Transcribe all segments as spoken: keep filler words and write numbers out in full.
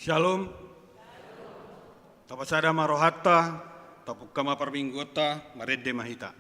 Shalom. Tapasada ma rohanta, tapungka ma parmingguonta, marende ma hita.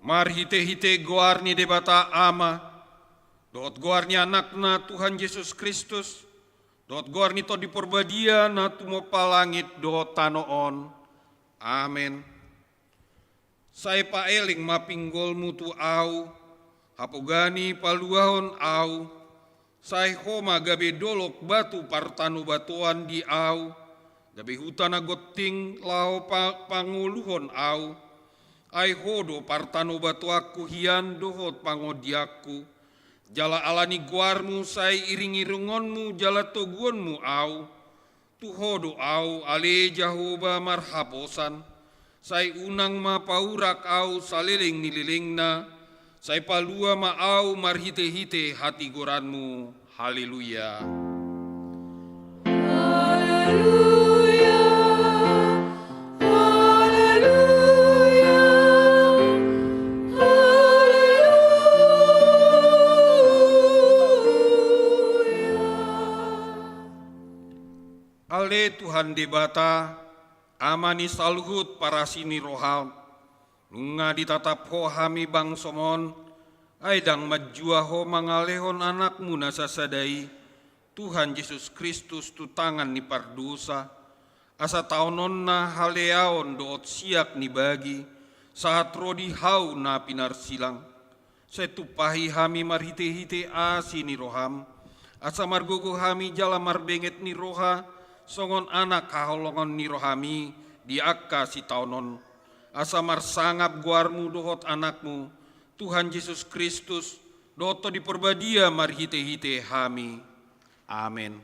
Marhitehite goar ni Debata Ama, dohot goar ni Anakna Tuhan Jesus Kristus, dohot goar ni Tondi Parbadia na tumompa langit dohot tano on. Amen. Sai paeleng ma pinggolmu tu ahu, hapoga ni paluahon ahu, sai ho ma gabe dolok batu partanobatoan di ahu, gabe huta na gonting laho pa-, pangoluhon ahu, ai ho do partanobatoanku hian dohot pangondianku, jala ala ni goarmu sai iringiringonmu jala toguonmu ahu, tu ho do ahu ale Jahowa marhaposan, sai unang ma paurak ahu saleleng ni lelengna, sai palua ma ahu marhitehite hatigoranmu. Haleluya. Haleluya. Haleluya. Haleluya. Ale Tuhan Debata, Ama ni saluhut parasi ni roha, nunga ditatap ho hami bangsom on, ai ndang manjua ho mangalehon Anakmu na sasada i, Tuhan Jesus Kristus tu tangan ni pardosa, asa taononna haleaon dohot siak ni bagi, sahat ro di hau na pinarsilang. Sai tumpahi hami marhitehite asi ni roham, asa margogo hami jala marbenget ni roha, songon anak haholongon ni rohami di angka sitaonon on. Asa marsangap goarmu dohot Anakmu, Tuhan Jesus Kristus, dohot Tondi Parbadia marhitehite hami. Amen.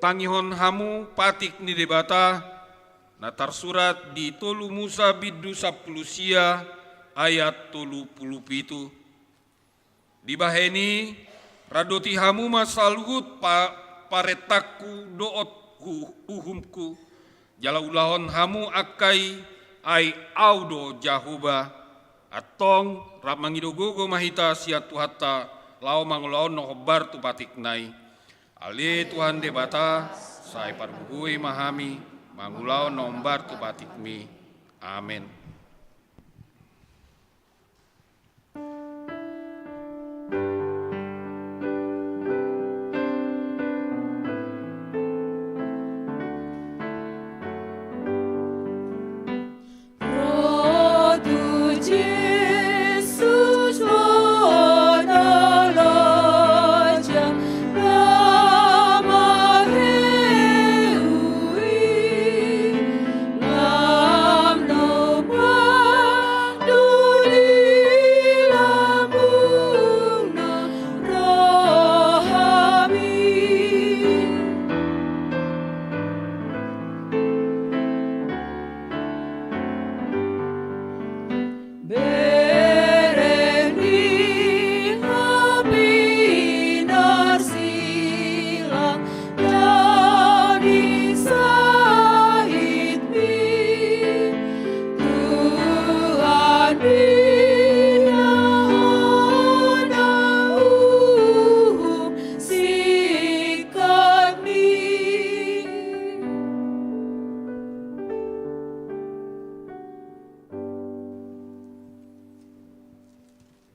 Tangihon hamu patik ni Debata, na tarsurat di tolu Musa bindu sampulu sia ayat tolu pulu pitu. Dibahen i, radoti hamu ma saluhut pa-, parentangku dohot hu-, uhumku, jala ulahon hamu angka i, ai Ahu do Jahowa. Antong, rap mangido gogo ma hita sian Tuhanta, laho mangulahon na hombar tu patikna i. Ale Tuhan Debata, sai pargogoi ma hami, mangulahon na hombar tu patikmi. Amen.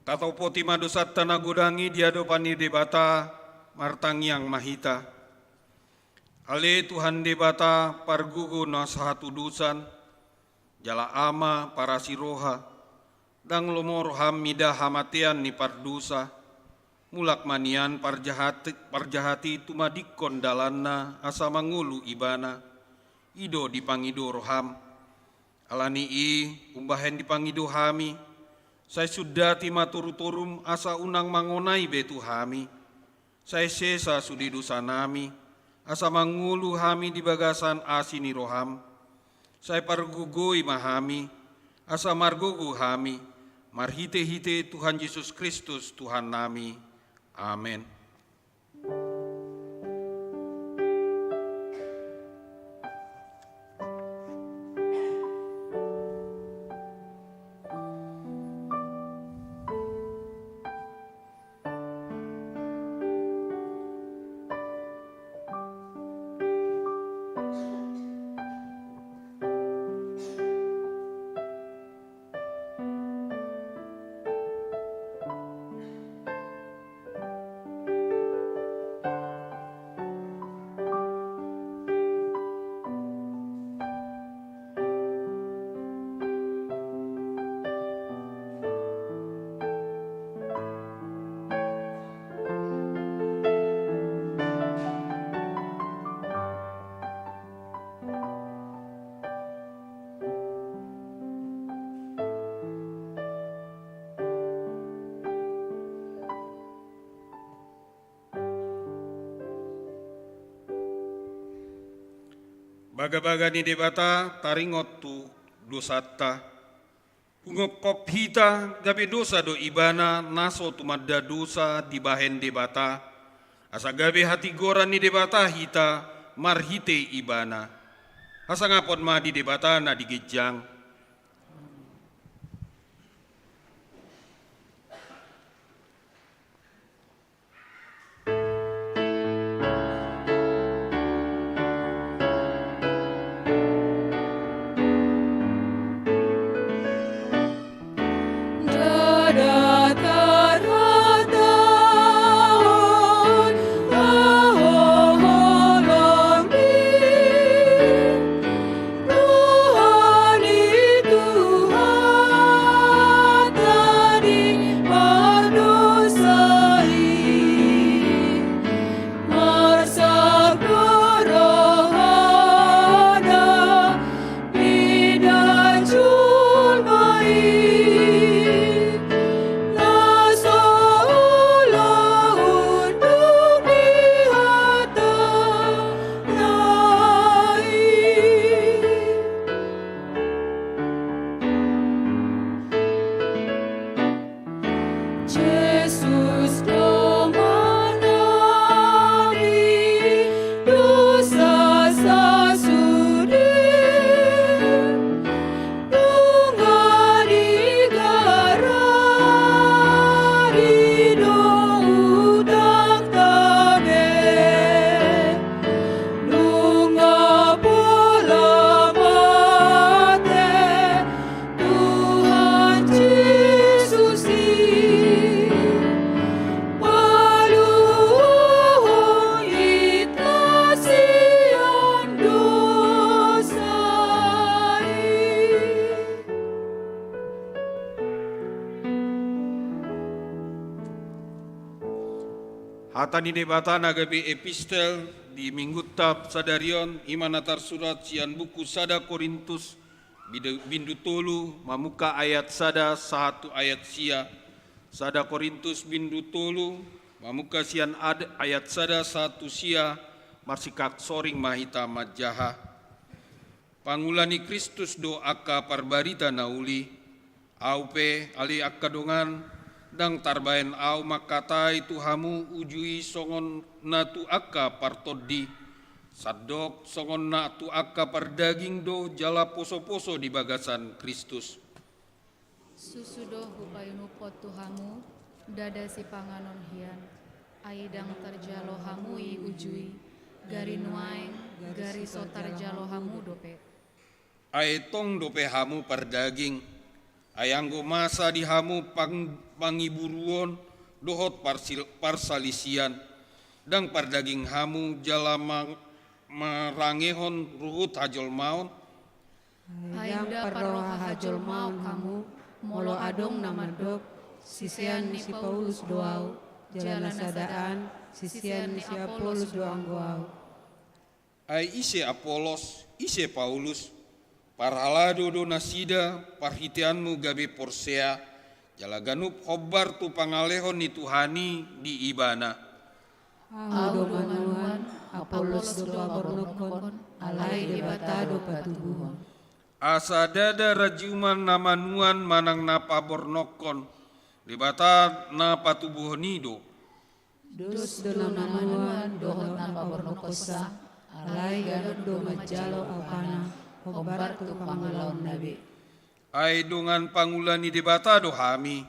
Tatopoti ma dosanta na godang i di adopan ni Debata, martangiang ma hita. Ale Tuhan Debata, pargogo na sahatudosan, jala Ama parasi roha, ndang lomo roham mida hamatean ni pardosa, mulak ma nian parjahat-, parjahat i tumadingkon dalanna asa mangolu ibana, i do dipangido roham. Ala ni i, umbahen dipangido hami, sai sundati ma torutorum asa unang mangonai be tu hami. Sai sesa sude dosanami, asa mangolu hami di bagasan asi ni roham. Sai pargogoi ma hami, asa margogo hami, marhitehite Tuhan Jesus Kristus Tuhannami. Amen. Bagabaga ni Debata taringot tu dosanta. Hungopkop hita gabe dosa do ibana na so tumanda dosa dibahen Debata, asa gabe hatigoran ni Debata hita marhite ibana. Hasangapon ma di Debata na di ginjang. Hata ni Debata na gabe epistel di Minggunta sadari on, i ma na tarsurat sian buku sada Korintus, bindu, bindu tolu, mamungka ayat sada sahat tu ayat sia. Sada Korintus bindu tolu, mamungka sian ad-, ayat sada sahat tu sia, marsingkat soring ma hita manjaha. Pangula ni Kristus do angka parbarita na uli. Ahu pe, ale angka dongan, ndang tarbaen ahu mangkatai tu hamu uju i songon na tu angka partondi, sandok songon na tu angka pardaging do jala poso-poso di bagasan Kristus. Susu do hupainuphon tu hamu, ndada sipanganon hian. Ai ndang tarjalo hamu i uju i, gari nuaeng, gari so tarjalo hamu dope. Ai tong dope hamu pardaging, ai anggo masa di hamu pang-, pangiburuon dohot parsil-, parsalisian, ndang pardaging hamu jala ma-, marangehon ruhut hajolmaon? Ai ndang parroha hajolmaon hamu, molo adong na mandok, sisean ni si Paulus do ahu, jala na sadaan, sisean ni si Apollos do anggo ahu. Ai ise Apollos, ise Paulus? Parhalado do nasida, parhiteanmu gabe porsea, jala ganup hombar tu pangalehon ni Tuhan i di ibana. Ahu do manuan, Apollos do pabornokkon, alai Debata do patubuhon. Asa ndada rajuman na manuan manang na pabornokkon, Debata na patubuhon i do. Dos do na manuan dohot na pabornokkonsa, alai ganup do manjalo aupana, hombar tu pangalaonna be. Ai dongan pangula ni Debata do hami,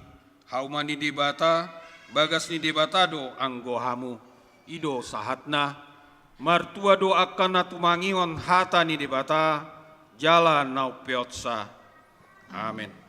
hauma ni Debata, bagas ni Debata do anggo hamu. I do sahatna, martua do angka na tumangihon hata ni Debata, jala na umpeopsa. Amen.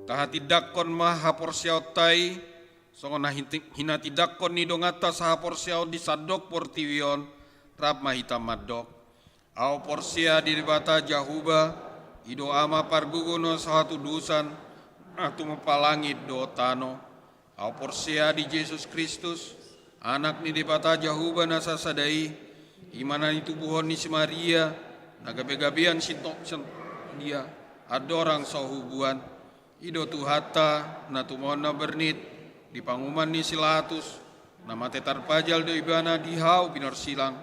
Tahatindangkon ma haporseaonta i, songon na hinti-, hinatindangkon ni donganta sahaporseaon di sandok portibi on, rap ma hita mandok. Ahu porsea di Debata Jahowa, i do Ama pargogo na so hatudosan, na tumompa langit dohot tano. Ahu porsea di Jesus Kristus, Anak ni Debata Jahowa na sasada i, i ma na nitubuhon ni si Maria, na gabegabean sinto-, sintodia, andorang so hubuan. I do Tuhanta, na tumon na bernit, di panguhuman ni si Latus, na mate tarpajal do ibana di hau pinarsilang,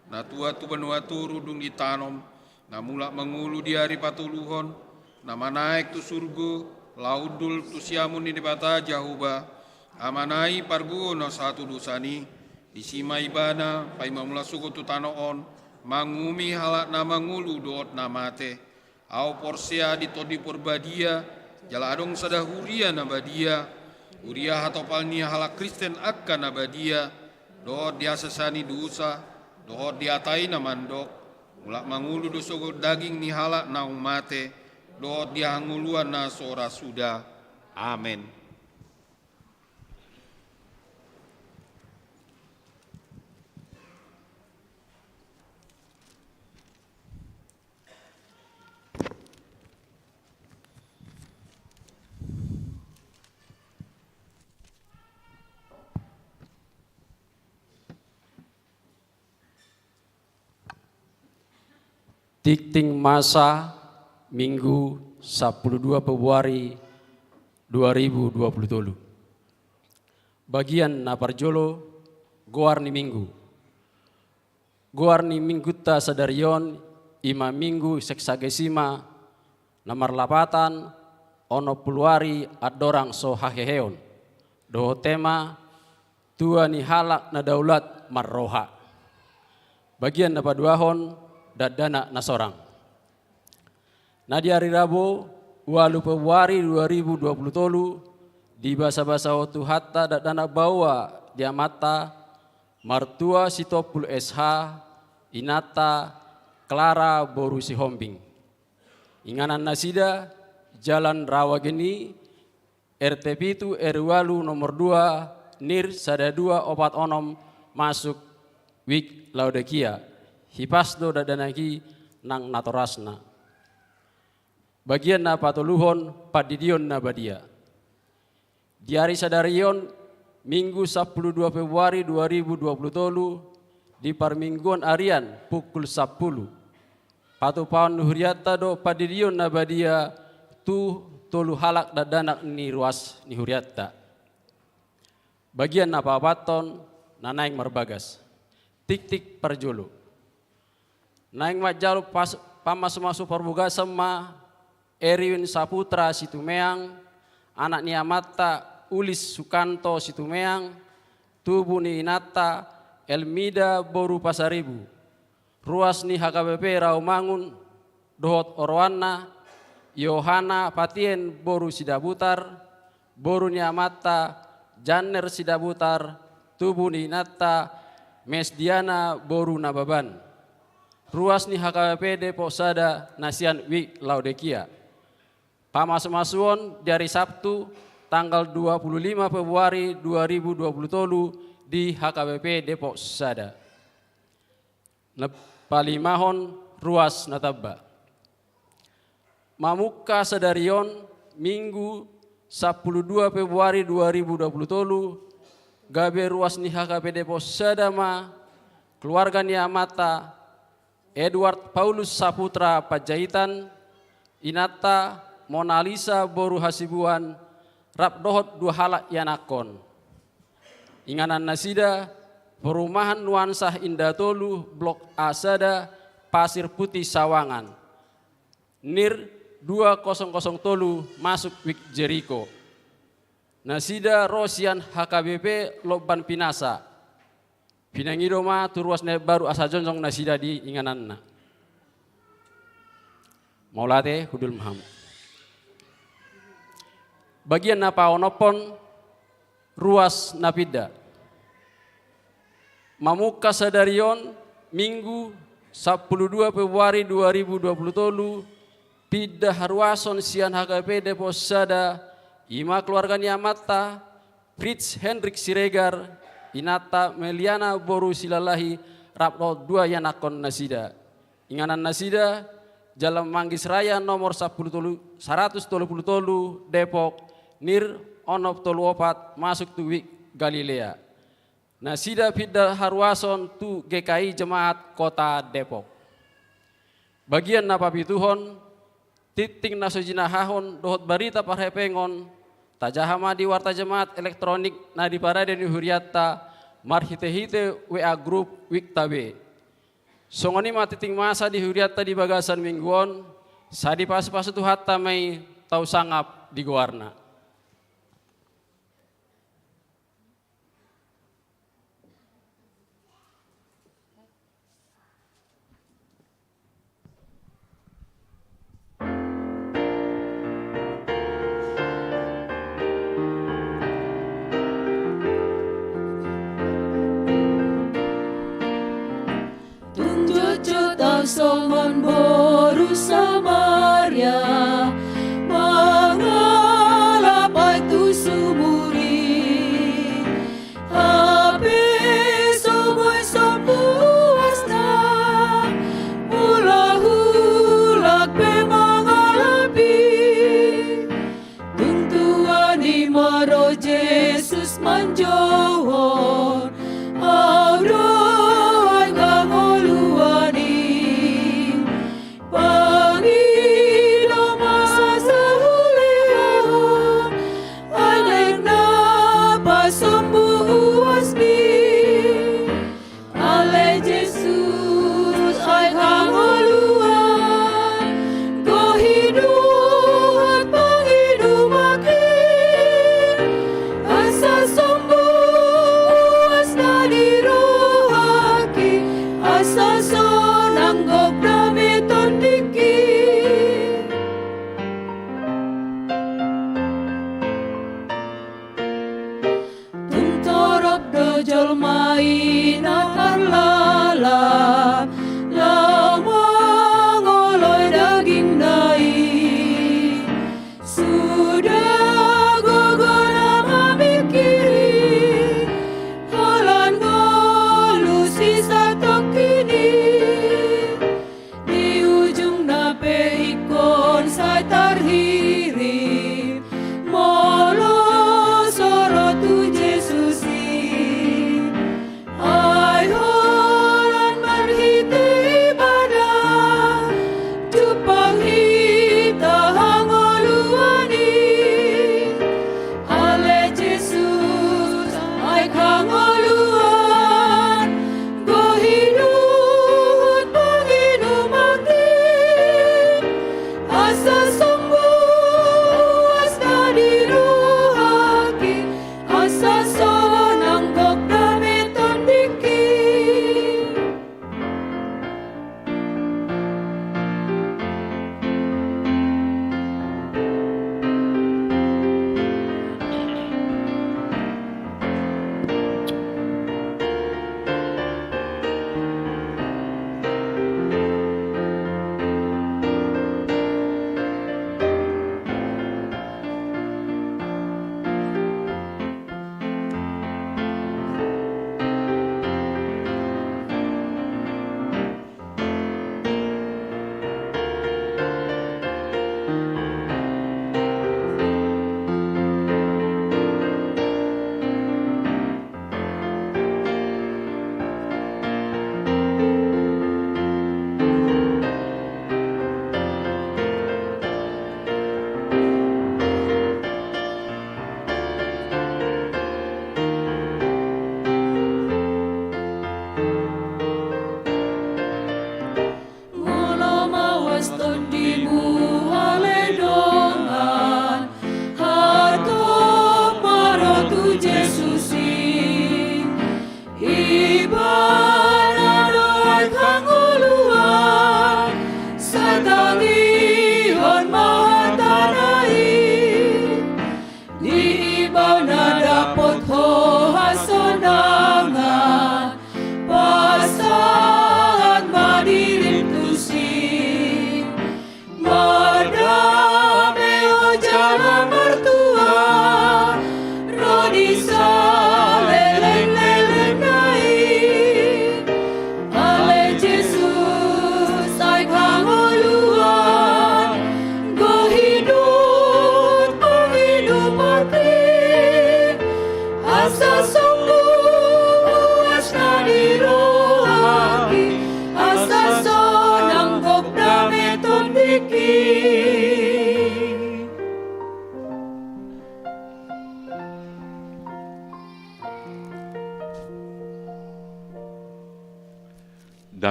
na tuat tu banua toru dung ditanom, na mulak mangolu di ari patoluhon, na manaek tu surgo, laho hundul tu siamun ni Debata Jahowa, Amana i pargogo na so hatudosan i, disi ma ibana, paima mulak sogot tu tano on, manguhumi halak na mangolu dohot na mate. Ahu porsea di Tondi Porbadia, jala adong sada huria na badia, huria hatopal ni halak Kristen angka na badia, dohot di hasesaan ni dosa, dohot di hata i na mandok, mulak mangolu do sogot daging ni halak naung mate, dohot di hangoluan na so ra suda. Amen. Tingting masa, Minggu, sampulu dua Februari dua ribu dua pulu tolu. Bagian na parjolo, goar ni Minggu. Goar ni Minggunta sadari on, i ma Minggu Sexagesima, na marlapatan onom pulu ari andorang so haheheon. Dohot tema, tua ni halak na daulat marroha. Bagian na paduahon, dakdanak na sorang. Na di ari Rabu, ualu Februari dua ribu dua pulu tolu, dibasabasahon Tuhanta dakdanak baoa di amanta, martua Sitompul S H, inanta Klara boru Sihombing. Inganan nasida, Jalan Rawa Geni, R T pitu, R ualu, nomor dua, nir sada dua opat onom, masuk wik Laodikia. Hipas do dakdanak i nang natorasna. Bagian na patoluhon, pandidion na badia. Di ari sadari on, Minggu sampulu dua Februari dua ribu dua pulu tolu, di parmingguon arian pukul sampulu. Patupaon ni hurianta do pandidion na badia tu tolu halak dakdanak ni ruas ni hurianta. Bagian na paopathon, na naeng marbagas. Tingting parjolo. Naeng manjalo pas-, pamasumasu parbogasan ma Erwin Saputra Situmeang, anak ni amanta Ulis Sukanto Situmeang, tubu ni inanta Elmida boru Pasaribu. Ruas ni H K B P Rawamangun dohot oroanna, Yohana Patien boru Sidabutar, boru ni amanta Janner Sidabutar, tubu ni inanta Mesdiana boru Nababan. Ruas ni H K B P Depok Sada na sian wik Laodikia. Pamasu-masuon di ari Sabtu, tanggal dua puluh lima Februari dua ribu dua puluh tolu di H K B P Depok Sada. Na palimahon, ruas na tamba. Mamungka sadari on, Minggu, sampulu dua Februari dua ribu dua puluh tolu, gabe ruas ni H K B P Depok Sada ma keluarga ni amanta Edward Paulus Saputra Panjaitan, inanta Mona Lisa boru Hasibuan, rap dohot dua halak ianakhon. Inganan nasida, Perumahan Nuansah Indah Tolu, Blok A Sada, Pasir Putih Sawangan. Nir dua kosong kosong tolu, masuk wik Jeriko. Nasida ro sian H K B P Lomban Pinasa. Pinangido ma tu ruas na baru asa jongjong nasida di ingananna. Mauliate, hundul ma hamu. Bagian na paonomhon, ruas na pinda. Mamungka sadari on, Minggu, sampulu dua Februari dua ribu dua puluh tolu, pinda haruason sian H K B P Depok Sada I ma keluarga ni amanta, Fritz Hendrik Siregar, inanta Meliana boru Silalahi, rap dohot dua ianakhon nasida. Inganan nasida, Jalan Manggis Raya nomor sapuluh tolu, saratus tolu puluh tolu, Depok, nir onom tolu opat, masuk tu Wik Galilea. Nasida pinda haruason tu G K I Jemaat Kota Depok. Bagian na papituhon, tingting na so jinahahon dohot barita parhepengon, tajaha ma di warta jemaat elektronik na diparade ni hurianta marhitehite W A grup Wikta B. Songon i ma tingting masa di hurianta di bagasan minggu on, sai dipasupasu Tuhanta ma i, tau sangap di goarna. Tung jotjot au songon boru Samaria, mangalap aek tu sumur i. Hape so boi sombu uasna, mulak-ulak pe mangalap i. Tung tuani ma ro Jesus manjouhon, au do aek hangoluan i. Pangido ma saulehon, aek na pasombu uasmi. Ale Jesus, aek hangoluan, gohi dohot pangido ma ke, asa sombu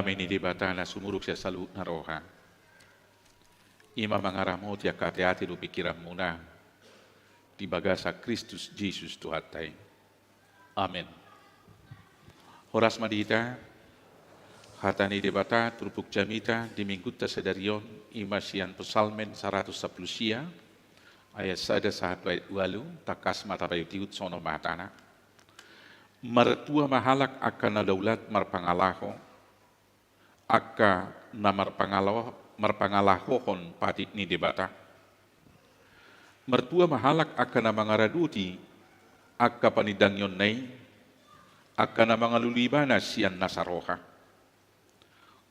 Dame ni Debata na sumurung sian saluhut na roha, i ma mangaramoti angka ateate dohot pingkiranmuna di bagasan Kristus Jesus Tuhanta i. Amen. Horas ma di hita. Hata ni Debata turpuk jamita di Minggunta sadari on i ma sian Psalmen saratus sampulu sia, ayat sada sahat tu ayat ualu. Tangkas ma tapaihutihut, songon on ma hatana: Martua ma halak angka na daulat marpangalaho, angka na marpangalaho, marpangalahohon patik ni Debata. Martua ma halak angka na mangaradoti angka panindangionna i, angka na mangalului ibana sian nasa roha.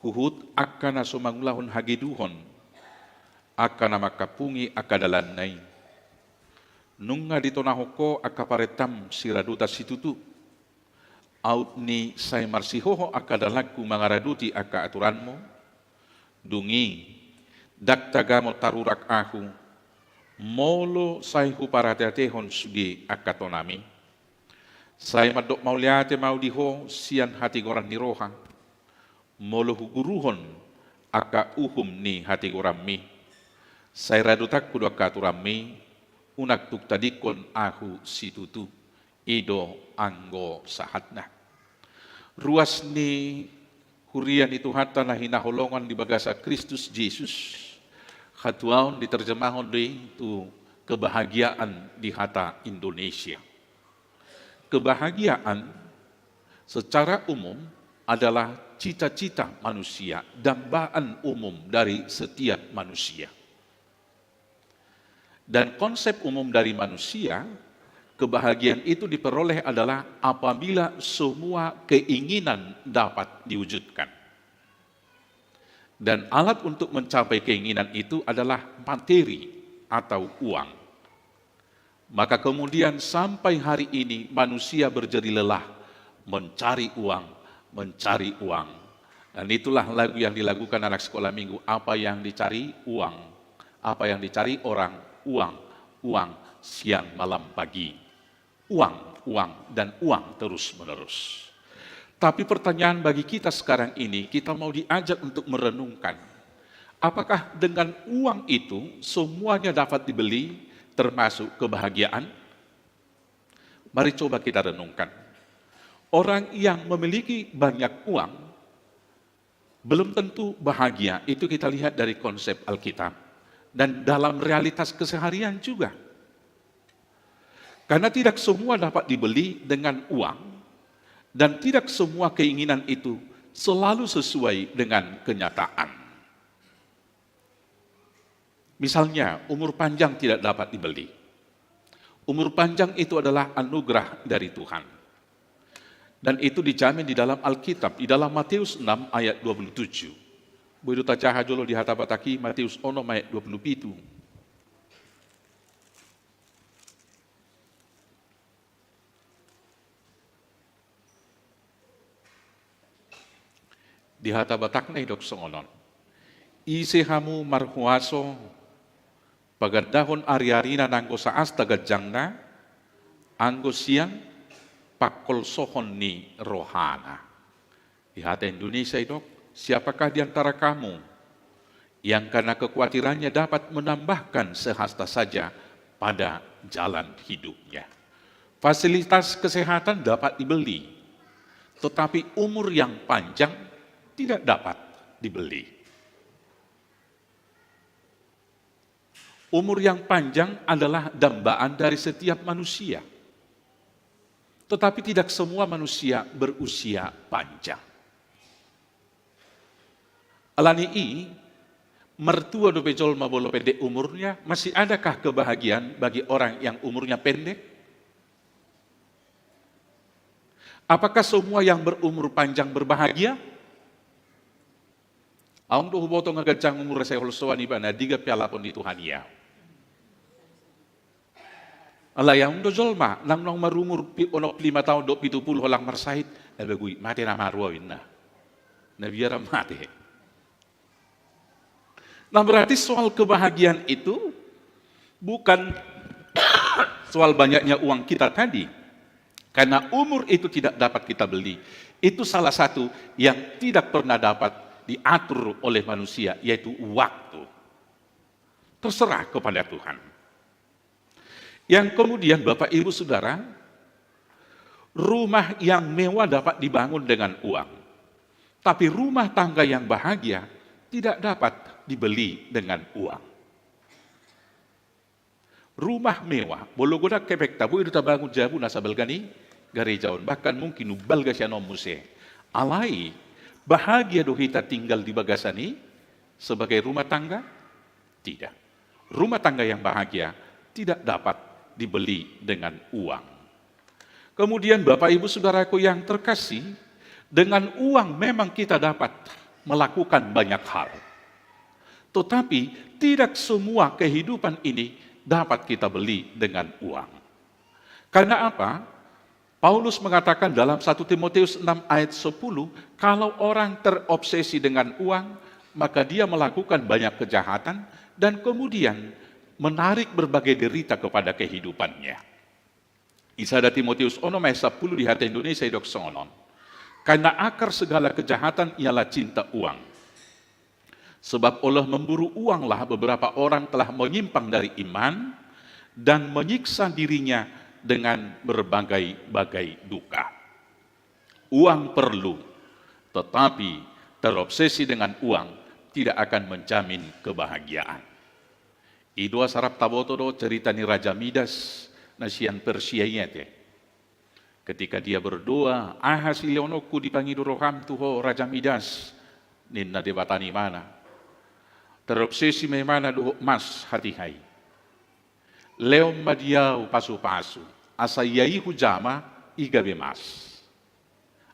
Huhut angka na so mangulahon hageduhon, angka na mangkampungi angka dalanna i. Nunga ditonahon Ho angka parentam siradotan situtu. Aut ni sai marsihoho angka dalanku mangaradoti angka aturanmu. Dung i, ndang tagamon tarurak ahu, molo sai huparateatehon sude angka tonami. Sai mandok mauliate ma ahu di Ho sian hatigoran ni roha, molo huguruhon angka uhum ni hatigoranmi. Sai radotanku do angka aturanmi, unang tung tadingkon ahu situtu. I do anggo sahatna. Ruas ni huria ni Tuhanta na hinaholongan di bagasan Kristus Jesus, hatuaon diterjemahon do i tu kebahagiaan di hata Indonesia. Kebahagiaan secara umum adalah cita-cita manusia, dambaan umum dari setiap manusia. Dan konsep umum dari manusia, kebahagiaan itu diperoleh adalah apabila semua keinginan dapat diwujudkan. Dan alat untuk mencapai keinginan itu adalah materi atau uang. Maka kemudian sampai hari ini manusia berjerih lelah mencari uang, mencari uang. Dan itulah lagu yang dilagukan anak sekolah minggu, apa yang dicari uang, apa yang dicari orang, uang, uang, siang malam pagi. Uang, uang, dan uang terus-menerus. Tapi pertanyaan bagi kita sekarang ini, kita mau diajak untuk merenungkan, apakah dengan uang itu semuanya dapat dibeli, termasuk kebahagiaan? Mari coba kita renungkan. Orang yang memiliki banyak uang belum tentu bahagia. Itu kita lihat dari konsep Alkitab. Dan dalam realitas keseharian juga. Karena tidak semua dapat dibeli dengan uang, dan tidak semua keinginan itu selalu sesuai dengan kenyataan. Misalnya, umur panjang tidak dapat dibeli. Umur panjang itu adalah anugerah dari Tuhan. Dan itu dijamin di dalam Alkitab, di dalam Matius enam ayat dua puluh tujuh. Boi do tajaha jolo di hata Batak i, Matius onom ayat dua puluh pitu. Di hata Batakna didok songon on: Ise hamu marhuaso pagandahon ariarina nanggo saasta ganjangna, anggo sian pangkolsohon ni rohana? Di hata Indonesia didok: Siapakah di antara kamu yang karena kekhawatirannya dapat menambahkan sehasta saja pada jalan hidupnya? Fasilitas kesehatan dapat dibeli, tetapi umur yang panjang tidak dapat dibeli. Umur yang panjang adalah dambaan dari setiap manusia. Tetapi tidak semua manusia berusia panjang. Alani i, martua dope jolma molo pendek umurnya, masih adakah kebahagiaan bagi orang yang umurnya pendek? Apakah semua yang berumur panjang berbahagia? Adong do huboto nga ganjang umur, sai holsoan ibana, diga pe alapon ni Tuhan ia. Alai adong do jolma naung, naung marumur pi-, onom pulu lima taon dohot pitu pulu, holan marsahit, na begu i mate nama roa, ninna. Na biar mate. Nah, berarti soal kebahagiaan itu bukan soal banyaknya uang kita tadi. Karena umur itu tidak dapat kita beli. Itu salah satu yang tidak pernah dapat diatur oleh manusia, yaitu waktu. Terserah kepada Tuhan. Yang kemudian, Bapak, Ibu, Saudara, rumah yang mewah dapat dibangun dengan uang. Tapi rumah tangga yang bahagia tidak dapat dibeli dengan uang. Rumah mewah, molo godang kepengta, boi do tabangun jabu na sabalga ni gareja on, bahkan mungkin umbalga sian on muse. Alai, bahagia do hita tinggal di bagasan i sebagai rumah tangga? Tidak. Rumah tangga yang bahagia tidak dapat dibeli dengan uang. Kemudian, Bapak, Ibu, Saudaraku yang terkasih, dengan uang memang kita dapat melakukan banyak hal. Tetapi, tidak semua kehidupan ini dapat kita beli dengan uang. Karena apa? Paulus mengatakan dalam satu Timotius enam ayat sepuluh, kalau orang terobsesi dengan uang, maka dia melakukan banyak kejahatan dan kemudian menarik berbagai derita kepada kehidupannya. I sada Timotius onom ayat sepuluh di hata Indonesia didok songon on. Karena akar segala kejahatan ialah cinta uang. Sebab oleh memburu uanglah beberapa orang telah menyimpang dari iman dan menyiksa dirinya dengan berbagai-bagai duka. Uang perlu, tetapi terobsesi dengan uang tidak akan menjamin kebahagiaan. I do asa rap taboto do cerita ni Raja Midas na sian Persia i ate. Ketika dia berdoa, "Aha silehononku dipangido roham tu ho, Raja Midas?" ninna debata ni ibana. Terobsesi ma ibana dohot mas hatiha i. "Lehon ma di ahu pasupasu, asa ia i hujama, i gabe mas."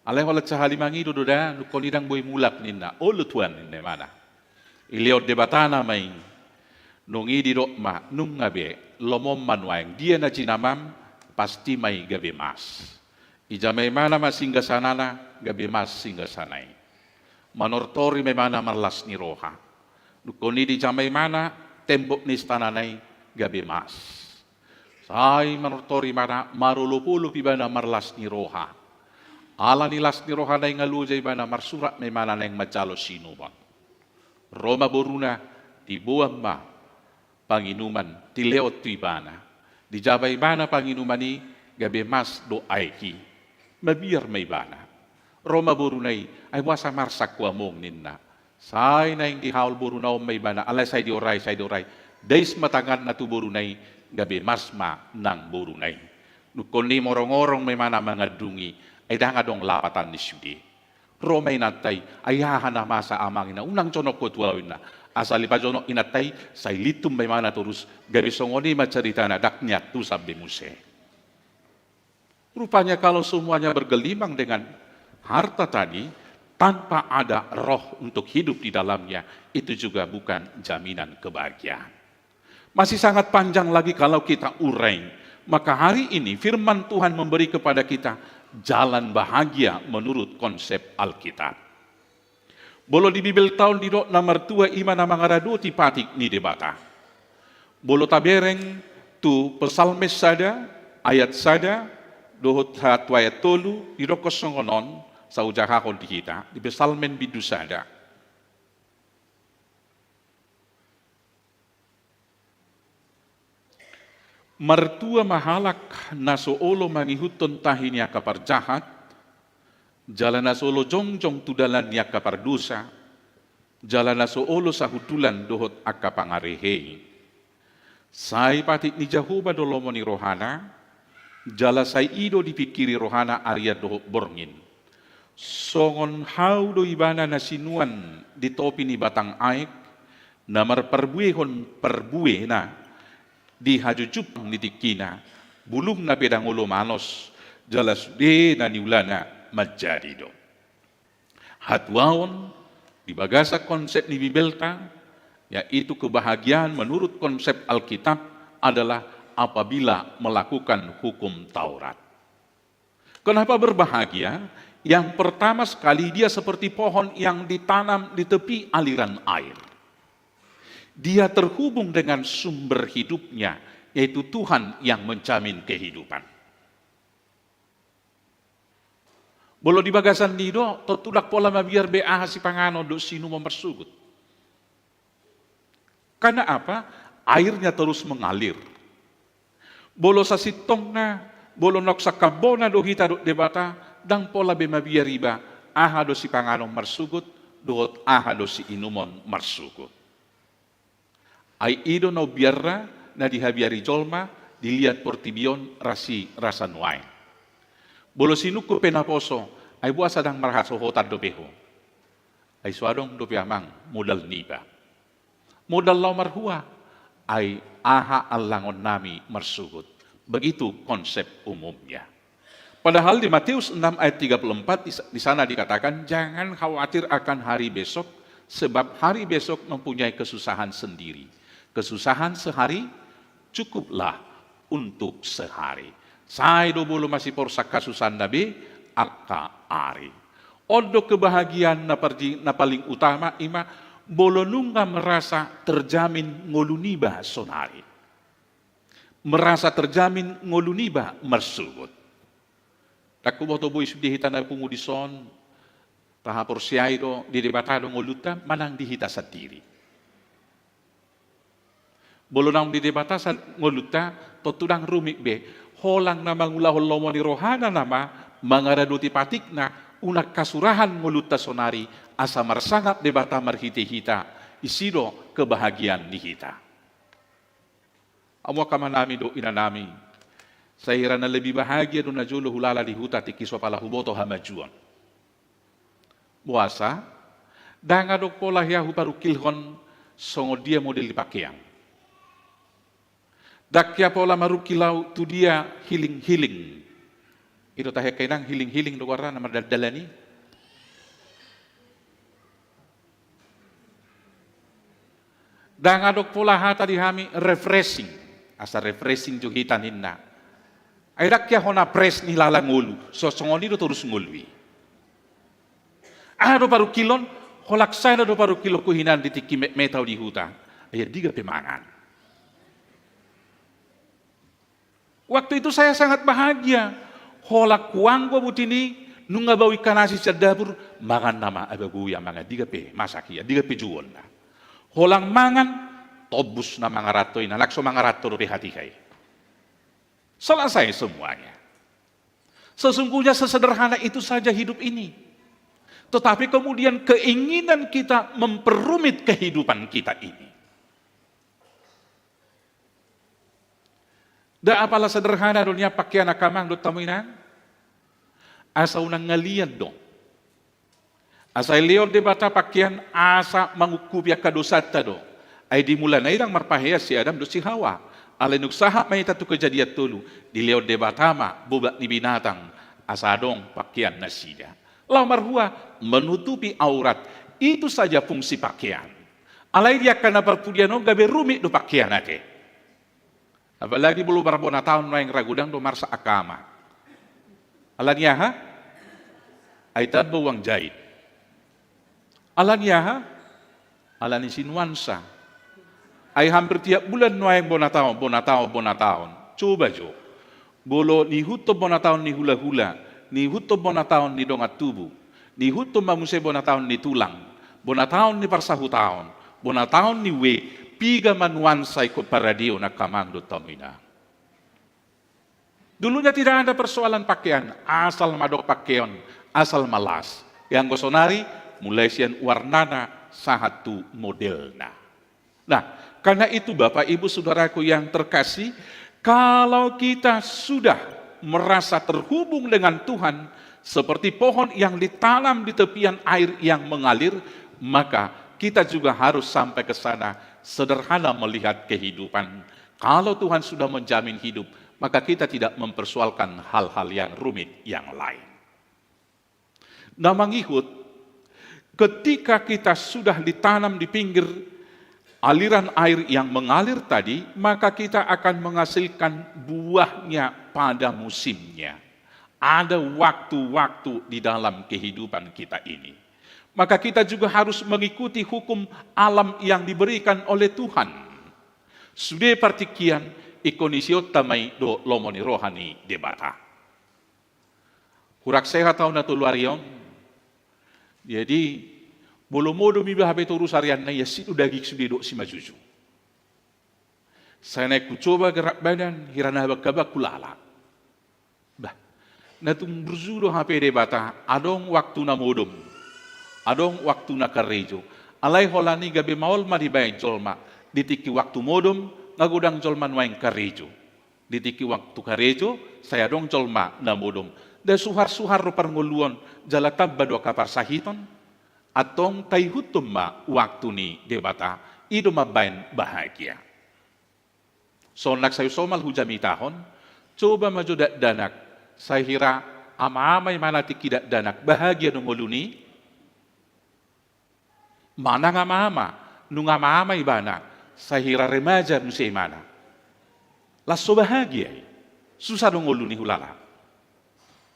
Alai holan sahali mangido do da, nungkon i ndang boi mulak ninna. "Olo Tuan," ninna ibana. Dilehon debatana ma i. Dung i didok ma, "Nunga be, lomohon ma nuaeng, dia na jinamam, pasti ma i gabe mas." Dijama ibana ma singgasanana, gabe mas singgasana i. Manortor i ma ibana marlas ni roha. Nungkon i dijama ibana tembok ni istanana i gabe mas. Sai manortor ibana, marolopolop ibana marlas ni roha. Ala ni las ni rohana i nga loja ibana, marsurat ma ibana naeng manjalo sinuman. Ro ma boruna, diboan ma panginuman, dilehon tu ibana. Dijama ibana panginuman i, gabe mas do aek i. Mabiar ma ibana. Ro ma boruna i, "Ai boasa marsak ho among?" ninna. Sai naeng dihaol boruna on ma ibana, alai sai diorai, sai diorai. Dais ma tanganna tu boruna i, gabe mas ma nang boruna i. Nungkon i morongorong ma ibana mangandung i, ai ndang adong lapatan ni sude. Ro ma inanta i, "Ai aha na masa amang," ninna, "unang jonok ho tu ahu," ninna. Asal dipajonok inanta i, sai lintum ma ibana torus, gabe songon i ma ceritana, ndang niantusan be muse. Rupanya kalau semuanya bergelimang dengan harta tadi, tanpa ada roh untuk hidup di dalamnya, itu juga bukan jaminan kebahagiaan. Masih sangat panjang lagi kalau kita urai. Maka hari ini firman Tuhan memberi kepada kita jalan bahagia menurut konsep Alkitab. Molo di Bibelta on didok na martua i ma na mangaradoti patik ni Debata. Molo tabereng tu Psalmen sada, ayat sada, dohot ha-, tu ayat tolu, didokkon songon on, sai hujahahon di hita, di Psalmen bindu sada. Martua ma halak na so olo mangihuthon tahi ni angka parjahat, jala na so olo jongjong tu dalan ni angka pardosa, jala na so olo sahundulan dohot angka pangarehei. Sai patik ni Jahowa do lomo ni rohana, jala sai i do dipingkiri rohana arian dohot borngin. Songon hau do ibana na sinuan di topi ni batang aek, na marparbuehon parbuena di hajujungpang ni tingkina, bulungna pe ndang olo manos, jala sude na niulana manjadi do. Hatuaon di bagasan konsep ni Bibelta, yaitu kebahagiaan menurut konsep Alkitab adalah apabila melakukan hukum Taurat. Kenapa berbahagia? Yang pertama sekali, dia seperti pohon yang ditanam di tepi aliran air. Dia terhubung dengan sumber hidupnya, yaitu Tuhan yang menjamin kehidupan. Molo di bagasan ni i do, tontu ndang pola mabiar be aha sipanganon dohot siinumon marsogot. Karena apa? Airnya terus mengalir. Molo sasintongna, molo naung sangkambona do hita dohot Debata, ndang pola be mabiar iba aha do sipanganon marsogot, dohot aha do siinumon marsogot. Ai i do na umbiarna na dihabiari jolma, diliat portibi on ras i rasa nuaeng. Molo sinungkun pe naposo, ai boasa ndang marhasohotan dope ho? Ai so adong dope amang modal niba. Modal laho marhua, ai aha allangonnami marsogot. Begitu konsep umumnya. Padahal di Matius enam ayat tiga puluh empat di sa-, di sana dikatakan, "Jangan khawatir akan hari besok, sebab hari besok mempunyai kesusahan sendiri. Kesusahan sehari cukuplah untuk sehari." Sai do molo masiporsak hasusahanna be angka ari. On do kebahagiaan na parji-, na paling utama, i ma molo nunga merasa terjamin ngolu niba sonari. Merasa terjamin ngolu niba marsogot. Ndang huboto boi sude hita na pungu dison, tahaporseai do di Debata do ngolunta manang di hita sandiri. Molo naung di Debata sa-, ngolunta, tontu ndang rumit be. Holan na mangulahon lomo ni rohana nama, mangaradoti patikna, unang hasurahan ngolunta sonari, asa marsangap Debata marhite hita, disi do kebahagiaan ni hita. Hamu angka amanami dohot inanami, sai hira na lebih bahagia do na jolo hulala di huta tingki so pala huboto hamajuon. Boasa? Ndang adong pola hea huparungkilhon songon dia model ni pakean. Ndang hea pola marungkil au tu dia hiling-hiling. I do tahe angka inang, hiling-hiling do goarna na mardalan-dalan i. Ndang adong pola hata di hami refreshing. Asa refreshing jo hita ninna. Ai ndang hea hona fresh nihilala ngolu, so songon i do torus ngolu i. Aha do parungkilon, holan sae do parungkilonku hinan di tingki metmet au di huta. Ai andigan pe mangan. Waktu itu saya sangat bahagia. Holan huanggo buti ni, nunga bau ikan asin sian dapur, mangan nama, ai boi amang, andigan pe masak i, andigan pe jouonna. Holan mangan, tombus na mangaranto i, na langsung mangaranto dope hatiha i. Selesai semuanya. Sesungguhnya sesederhana itu saja hidup ini. Tetapi kemudian keinginan kita memperumit kehidupan kita ini. Nda apala sederhana do nian pakean angka amang dohot hamu inang? Asa unang ngalian do. Asa dilehon Debata pakean asa mangungkupi angka dosanta do. Ai di mulana i ndang marpahean si Adam dohot si Hawa. Alai dung sahat ma hita tu Kejadian tolu, dilehon Debata ma bobat ni binatang, asa adong pakean nasida. Laho marhua, menutupi aurat, itu saja fungsi pakean. Alai di angka na parpudian on gabe rumit do pakean ate. Apalagi molo marbona taon nuaeng ra godang do marsak angka ama. Ala ni aha? Ai tamba uang jahit. Ala ni aha? Ala ni sinuansa. Ai hampir tiap bulan nuaeng bona taon, bona taon, bona taon. Coba jo. Molo niihuthon bona taon ni hulahula, niihuthon bona taon ni dongan tubu, niihuthon ma muse bona taon ni tulang, bona taon ni parsahutaon, bona taon ni ue, piga ma nuansa ingkon paradeon angka amang dohot hamu inang. Dulunya tidak ada persoalan pakean, asal ma adong pakean, asal ma las. Anggo sonari, mulai sian warnana sahat tu modelna. Nah, karena itu Bapak Ibu Saudaraku yang terkasih, kalau kita sudah merasa terhubung dengan Tuhan, seperti pohon yang ditanam di tepian air yang mengalir, maka kita juga harus sampai ke sana, sederhana melihat kehidupan. Kalau Tuhan sudah menjamin hidup, maka kita tidak mempersoalkan hal-hal yang rumit yang lain. Na mangihut, ketika kita sudah ditanam di pinggir aliran air yang mengalir tadi, maka kita akan menghasilkan buahnya pada musimnya. Ada waktu-waktu di dalam kehidupan kita ini. Maka kita juga harus mengikuti hukum alam yang diberikan oleh Tuhan. Sude partingkian, ingkon isionta ma i dohot lomo ni roha ni Debata. Kurang sehat au na tolu ari on. Jadi, molo modom iba hape torus arianna, ia sido daging sude dok simajuju. Sai naeng hucoba gerak badan, hira na habangkabang hulala. Bah, na tung burju do hape Debata, adong waktu na modom, adong waktu na karejo. Alai holan i gabe maol ma dibaen jolma, di tingki waktu modom, nga godang jolma nuaeng karejo. Di tingki waktu karejo, sai adong jolma na modom. Nda suhar-suhar do parngoluon, jala tamba do angka parsahiton. Antong taihuthon ma waktu ni Debata, i do mambaen bahagia. Songon na sai somal hujamitahon, coba ma jo dakdanak, sai hira ama-ama ibana tingki dakdanak, bahagia do ngoluna i? Manang ama-ama, nunga ama-ama ibana, sai hira remaja muse ibana. Las so bahagia i, susah do ngoluna i hulala.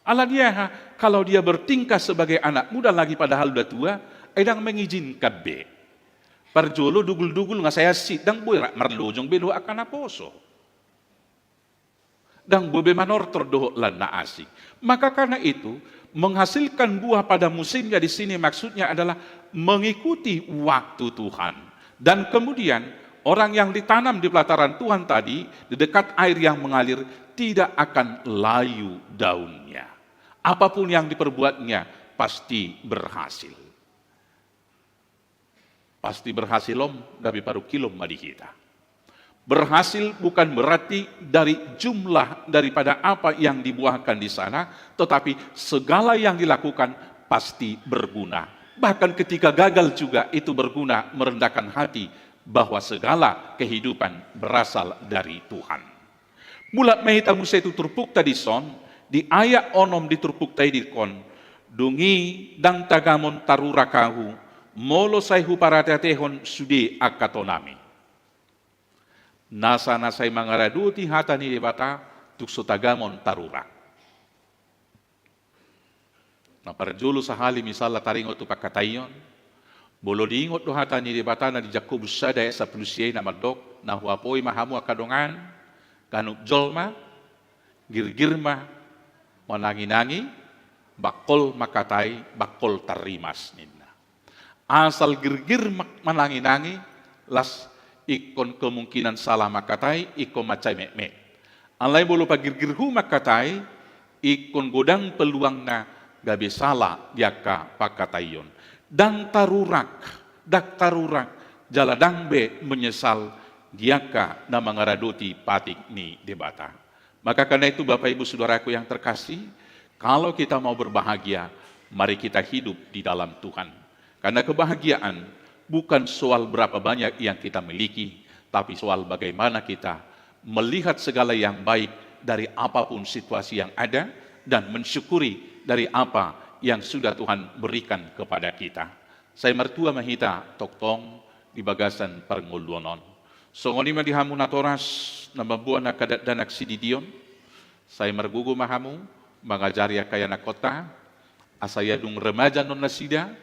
Ala ni aha, kalau dia bertingkah sebagai anak muda lagi padahal udah tua, ai ndang mengizinkan be. Parjolo dugul-dugul nga sai asi, ndang boi rap marlojong be dohot angka na poso. Ndang boi be manortor dohot lan na asing. Maka karena itu, menghasilkan buah pada musimnya di sini maksudnya adalah mengikuti waktu Tuhan. Dan kemudian, orang yang ditanam di pelataran Tuhan tadi, di dekat air yang mengalir, tidak akan layu daunnya. Apapun yang diperbuatnya, pasti berhasil. Pasti berhasil on, gabe parungkilon ma di hita. Berhasil bukan berarti dari jumlah daripada apa yang dibuahkan di sana, tetapi segala yang dilakukan pasti berguna. Bahkan ketika gagal juga itu berguna, merendahkan hati bahwa segala kehidupan berasal dari Tuhan. Mulak ma hita muse tu turpukta dison, di ayat onom di turpukta i didok, "Dung i ndang tagamon tarurak ahu, molo sai huparateatehon sude angka tonami." Nasa na sai mangaradoti hata ni Debata, tung so tagamon tarurak. Na parjolo sahali misalna taringot tu pangkataion, molo diingot do hata ni Debata na di Jakobus sada ayat sampulu sia i na mandok, na huapoi ma hamu angka dongan, ganup jolma, girgir ma, manangi-nangi, bangkol mangkatai, bangkol tarrimas ninna. Asal girgir ma-, manangi-nangi, las ingkon kemungkinan salah mangkatai, ingkon mansai metmet. Alai molo pagirgirhu mangkatai, ingkon godang peluangna gabe salah di angka pangkataion. Ndang tarurak, ndang tarurak, jala ndang be menyesal di angka na mangaradoti patik ni Debata. Maka karena itu, Bapak Ibu Saudaraku yang terkasih, kalau kita mau berbahagia, mari kita hidup di dalam Tuhan. Karena kebahagiaan bukan soal berapa banyak yang kita miliki, tapi soal bagaimana kita melihat segala yang baik dari apapun situasi yang ada dan mensyukuri dari apa yang sudah Tuhan berikan kepada kita. Sai martua ma hita tongtong di bagasan parngoluon on. Songon i ma di hamu natoras na mamboan angka dakdanak sididion, sai margogo ma hamu mangajari angka ianakhonta, asa ia dung remaja annon nasida,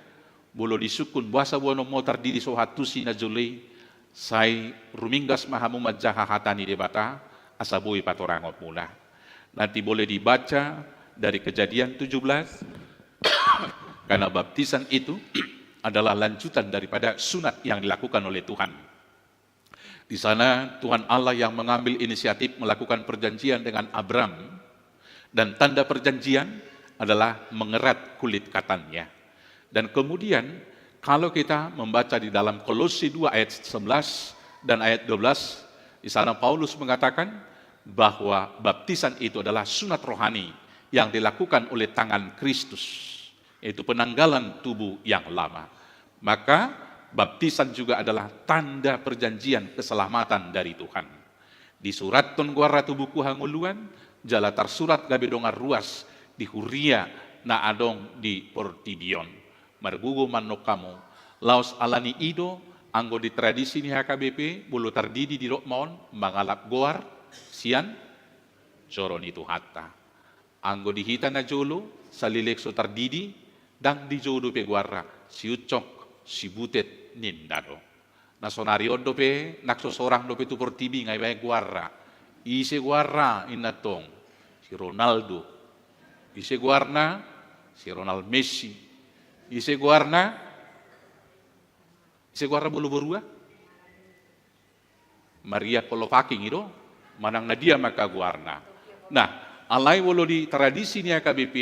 molo disungkun boasa boanonmu tardidi so huantusi na jolo i, sai ruminggas ma hamu manjaha hata ni Debata, asa boi patorangonmuna. Nanti boleh dibaca dari Kejadian tujuh belas, karena baptisan itu adalah lanjutan daripada sunat yang dilakukan oleh Tuhan. Di sana Tuhan Allah yang mengambil inisiatif melakukan perjanjian dengan Abram, dan tanda perjanjian adalah mengerat kulit katannya. Dan kemudian, kalau kita membaca di dalam Kolose dua ayat sebelas dan ayat dua belas, di sana Paulus mengatakan bahwa baptisan itu adalah sunat rohani yang dilakukan oleh tangan Kristus, yaitu penanggalan tubuh yang lama. Maka, baptisan juga adalah tanda perjanjian keselamatan dari Tuhan. Disurathon goarna tu buku hangoluan, jala tarsurat gabe dongan ruas di huria na adong di portibi on. Margogo ma annon hamu, laos ala ni i do, anggo di tradisi ni H K B P, molo tardidi didok ma on, mangalap goar sian joro ni Tuhanta. Anggo di hita na jolo, saleleng so tardidi, ndang dijou dope goarna, si uncok, si butet ninna do. Na sonari on dope, nang so sorang dope tu portibi nga ibaen goarna. Ise goarna, inna tong, si Ronaldo. Ise goarna? Si Ronald Messi. Ise goarna? Ise goarna molo borua? Maria Kolopaking i do, manang na dia ma angka goarna. Nah, alai molo di tradisi ni H K B P,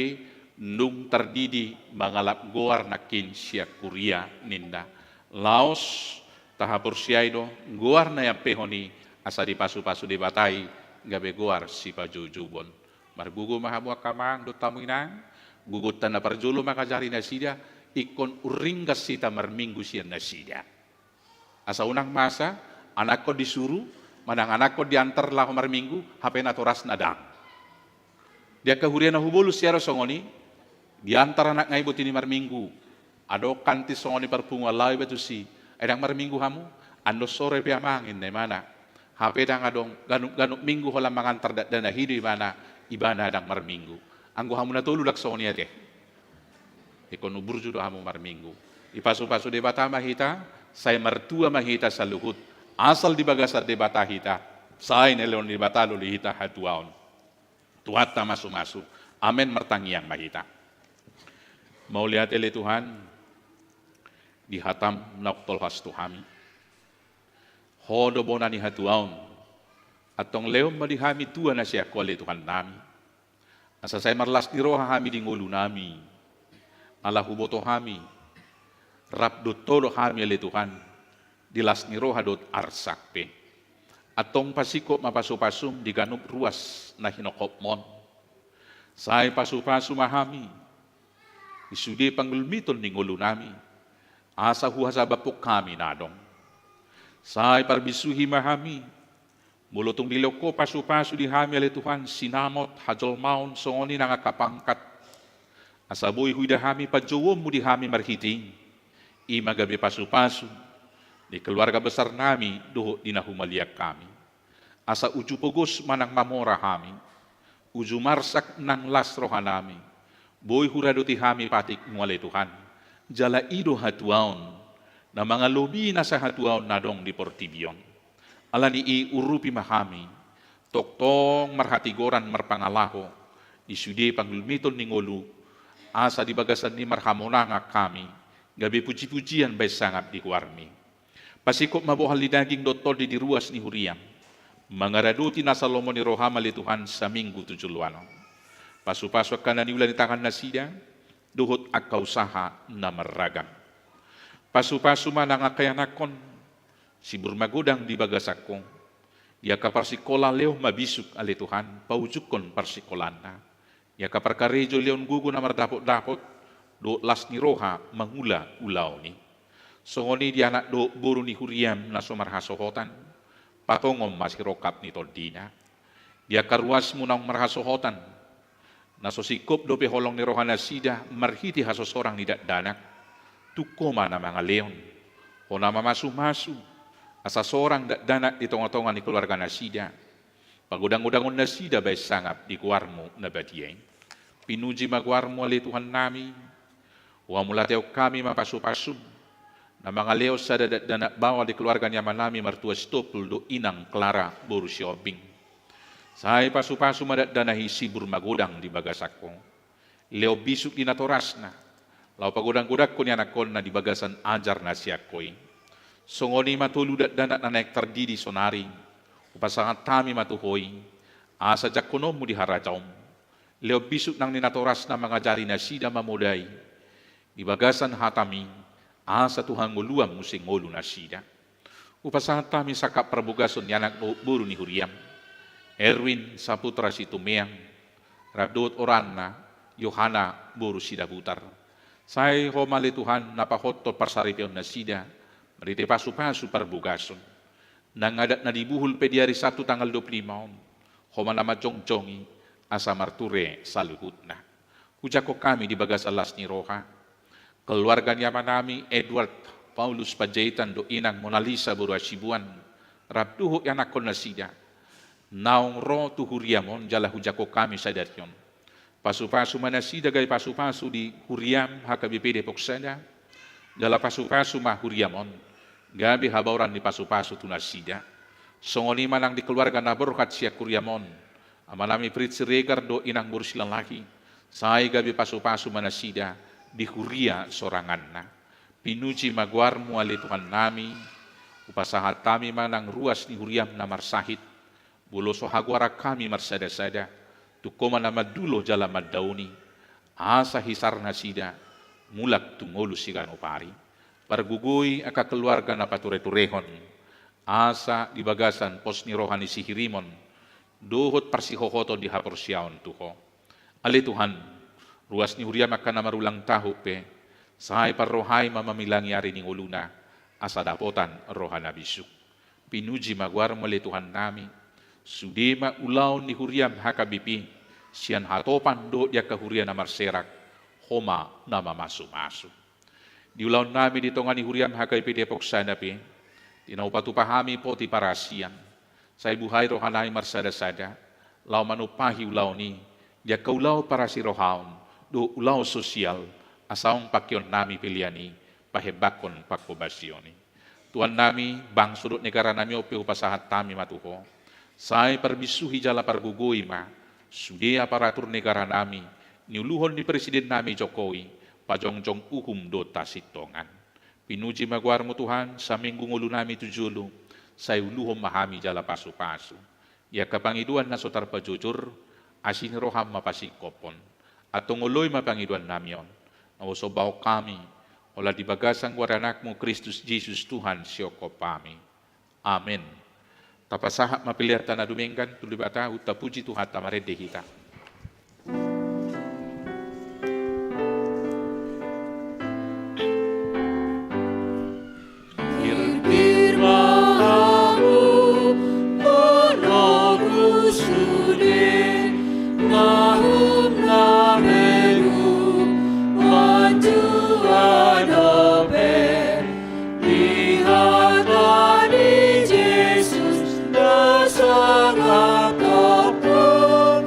dung tardidi mangalap goar nangkin sian huria ninna. Laos tahaporseai do, goar na iampehon i asa dipasupasu Debata i gabe goar sipajoujouon. Margogo ma hamu angka amang dohot hamu inang, gogonta na parjolo mangajari nasida, ingkon umringgas hita marminggu sian nasida. Asa unang masa, anakkon disuru, manang anakkon diantar laho marminggu, hape natorasna ndang. Di angka huria na hubolus sian songon i, diantar anakna i boti ni marminggu. Adong kantin songon i parpunguan laho iba tusi, "Ai ndang marminggu hamu?" "Annon sore pe amang," ninna imana. Hape ndang adong, ganup-ganup minggu holan mangantar dakdanak i do ibana, ibana ndang marminggu. Anggo hamu na tolu ndang songon i ate. Ingkon burju do hamu marminggu. Dipasupasu Debata ma hita, sai martua ma hita saluhut. Asal di bagasan Debata hita, sai nilehon Debata do di hita hatuaon. Tuhanta masumasu. Amen, martangiang ma hita. Mauliate ale Tuhan, di hatam naung tolhas tu hami. Ho do bona ni hatuaon. Antong lehon ma di hami tua na sian Ho ale Tuhannami. Asa sai marlas ni roha hami di ngolunami. Ala huboto hami, rap dohot Ho do hami ale Tuhan, di las ni roha dohot arsak pe. Antong pasingkop ma pasupasum di ganup ruas na hinophopmon. Sai pasupasu ma hami di sude panggulmiton ni ngolunami, asa huhasabaphon hami na adong. Sai parbisuhi ma hami, molo tung dilehon Ho pasupasu di hami ale Tuhan, sinamot, hajolmaon, songon i nang angka pangkat. Asa boi huida hami panjouonmu di hami marhite i, i ma gabe pasupasu di keluarga besarnami dohot di na humaliang hami. Asa uju pogos manang mamora hami, uju marsak nang las rohanami, boi huradoti hami patikmu ale Tuhan, jala i do hatuaon na mangalobi nasa hatuaon na adong di portibi on. Ala ni i urupi ma hami, tongtong marhatigoran marpangalaho di sude panggulmiton ni ngolu, asa di bagasan i marhamonangan hami, gabe pujipujian bahen sangap di goarmi. Pasingkop ma bohal ni daging dohot tondi di ruas ni huriam, mangaradoti nasa lomo ni roham ale Tuhan saminggu tu joloan on. Pasupasu angka na niula ni tangannasida, dohot angka usaha na marragam. Pasupasu ma nang angka ianakhon, sibur magodang di bagasan Ho. Di angka parsikola lehon ma bisuk ale Tuhan, paujunghon parsikolanna. Di angka parkarejo lehon gogo na mardapotdapot, dohot las ni roha mangula ulaon i. Songon i di anak dohot boru ni huriam na so marhasohotan, patongon ma sirongkap ni tondina. Di angka ruasmu naung marhasohotan, na so singkop dope holong ni rohanasida marhite hasosorang ni dakdanak, tung Ho ma na mangalehon. Ho na mamasumasu, asa sorang dakdanak di tongatonga ni keluarganasida. Pagodanggodangon nasida bahen sangap di goarmu na badia i. Pinuji ma goarmu ale Tuhannami. Huhamauliatehon hami ma pasupasum, na mangalehon sada dakdanak baoa di keluarga ni amanami martua Sitompul dohot inang Klara boru Sihombing. Sai pasupasu ma dakdanak i sibur magodang di bagasan Ho. Lehon bisuk di natorasna, laho pagodanggodangkon ianakhonna di bagasan ajar na sian Ho i. Songon i ma tolu dakdanak na naeng tardidi sonari, hupasahat hami ma tu Ho i, asa jangkononmu di harajaonmu. Lehon bisuk nang di natorasna mangajari nasida mamodai di bagasan hatami, asa tu hangoluan muse ngolu nasida. Hupasahat hami sangkap parbogason ni anak dohot boru ni huriam, Erwin Saputra Situmeang, rap dohot oranna, Yohana boru Sidabutar. Sai Ho ma ale Tuhan na pahothon parsaripeonnasida, marhite pasupasu parbogason. Nang adat na dibuhul pe di ari Sabtu tanggal dua puluh lima on, Ho ma na manjongjongi, asa marture saluhutna. Hujangkon hami di bagasan las ni roha, keluarga ni amanami Edward Paulus Panjaitan dohot inang Monalisa boru Hasibuan, rap dohot ianakhonnasida, naung ro tu huriam on jala hujangkon hami sadari on. Pasupasu ma nasida gabe pasupasu di huriam H K B P Depok Sada, jala pasupasu ma huriam on gabe habaoran ni pasupasu tu nasida. Songon i ma nang di keluarga na borhat sian huriam on, amanami Fritz Siregar dohot inang boru Silalahi, Sai gabe pasupasu ma nasida di huria soranganna. Pinuji ma goarmu ale Tuhannami. Hupasahat hami ma nang ruas ni huriam na marsahit. Molo so hagoaran hami marsadasada, tung Ho ma na mandulo jala mandaoni, asa hisar nasida mulak tu ngolu siganup ari. Pargogoi angka keluarga na patureturehon, asa di bagasan pos ni roha ni sihirimon dohot parsihohoton di haporseaon tu Ho. Ale Tuhan, ruas ni huriam angka na marulang tahun pe, sai parrohai ma mamilangi ari ni ngoluna, asa dapotan roha na bisuk. Pinuji ma goarmu ale Tuhannami. Sude ma ulaon ni huriam H K B P, sian hatopan dohot di angka huria na marserak, Ho ma na mamasumasu. Di ulaonnami di tonga ni huriam H K B P Depok sada pe, di na hupatupa hami poti parasian, sai buhai rohanami marsadasada laho manumpahi ulaon i di angka ulaon parasirohaon dohot ulaon sosial, asa tung pangkeonnami pelean i pahembangkon panghobasion i. Tuhannami, bangso dohot negaranami on pe hupasahat hami ma tu Ho. Sai parbisuhi jala pargogoi ma sude aparatur negaranami, niuluhon ni presidennami Jokowi, pajongjong uhum dohot hasintongan. Pinuji ma goarmu Tuhan, saminggu ngolunami tu jolo, sai uluhon ma hami jala pasupasu. Di angka pangidoan na so tarpajojor, asi ni roham ma pasingkophon. Antong oloi ma pangidoannami on, na husombahon hami, holan di bagasan goar ni Anakmu Kristus Jesus Tuhan sihophop hami. Amen. Tapasahat ma peleanta na dumenggan tu Debata, tapuji Tuhanta marende hita. Pirpir ma hamu, molo sude, na hum na melu, manjua dope, di hata ni Jesus, na sangap tongtong,